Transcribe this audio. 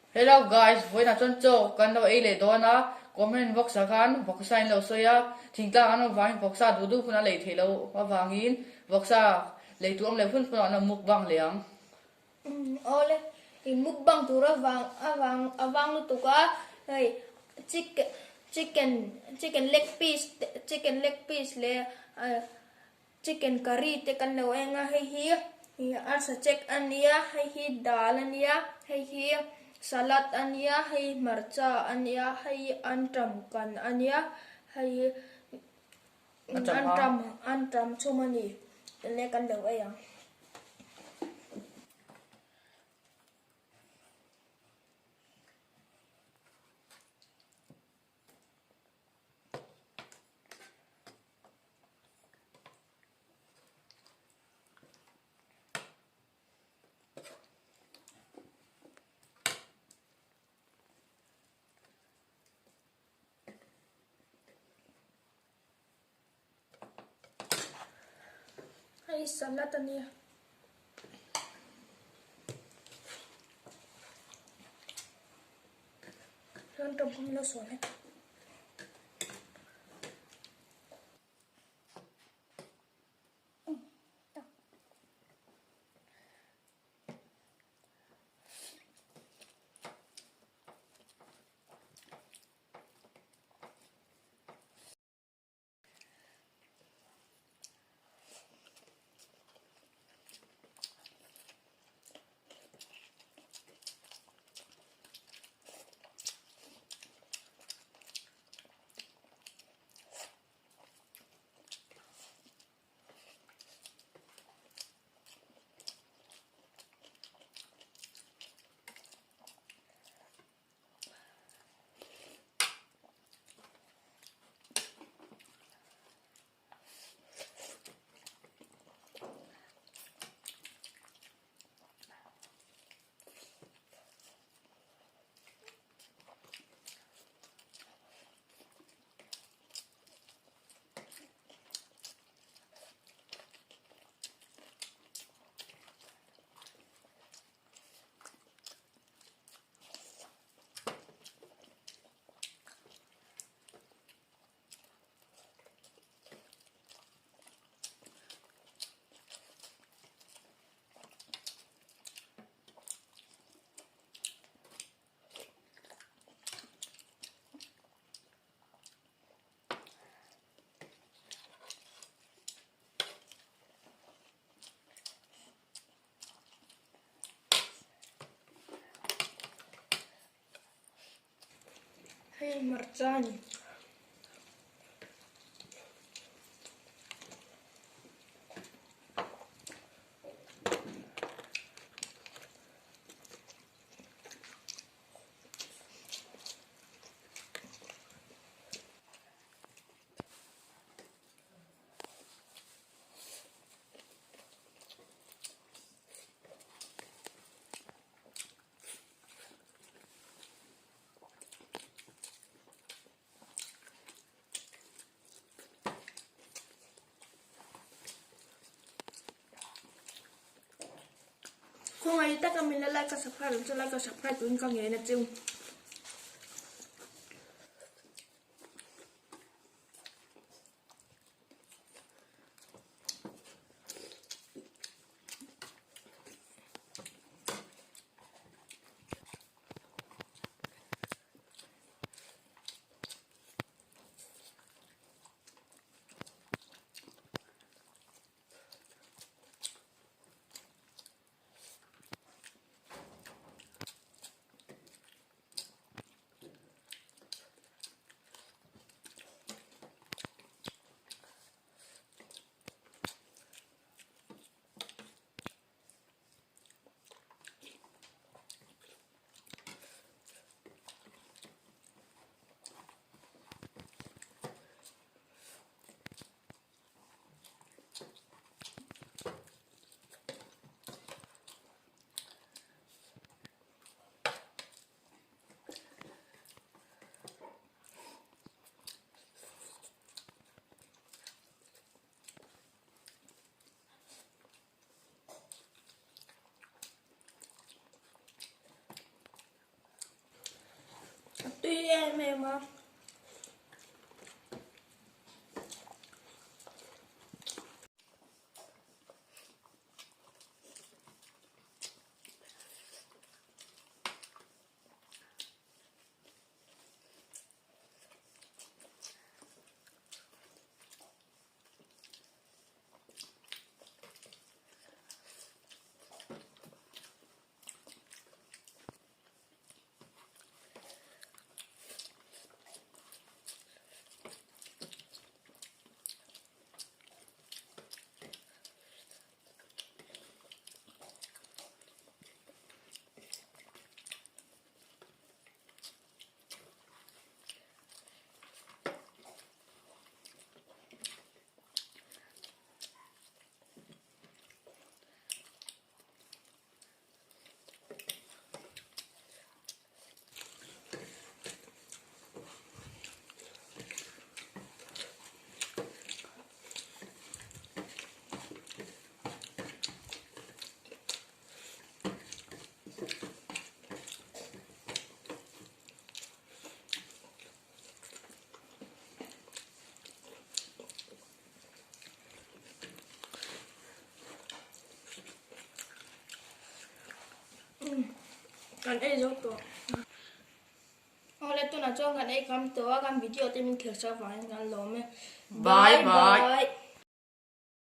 Hello guys, vawiinah chuan chaw kan lo ei leh dawn a, comment box ah khan vawksa in lo sawi a, thingtlang an awm vangin vawksa duh duh hun a lei theih loh avangin vawksa lei tur awm leh hun hunah an lo mukbang leh ang. Awle, i mukbang tur avang avang avang lutuk a, hei chicken chicken chicken leg piece chicken leg piece leh Chicken curry te kan lo eng a, hei hi arsa chek a nia, hei hi dal a nia, hei hi salad a nia, hei hi hmarcha a nia, hei hi anṭam kan a nia, hei hi anṭam anṭam chhum a ni le kan lo ei ang. Hei salad a nia. Chuan tawngkam lo sawi hlek. Hei hmarcha a ni. Khawngaih taka min la like a subscribe ang chu like a subscribe turin ka ngen a chiu. Tui em em a. Kan ei zo tawh. Awle tunah chuan kan ei kham tawh a, kan video te min thlir chak vangin kan lawm e. Bye bye.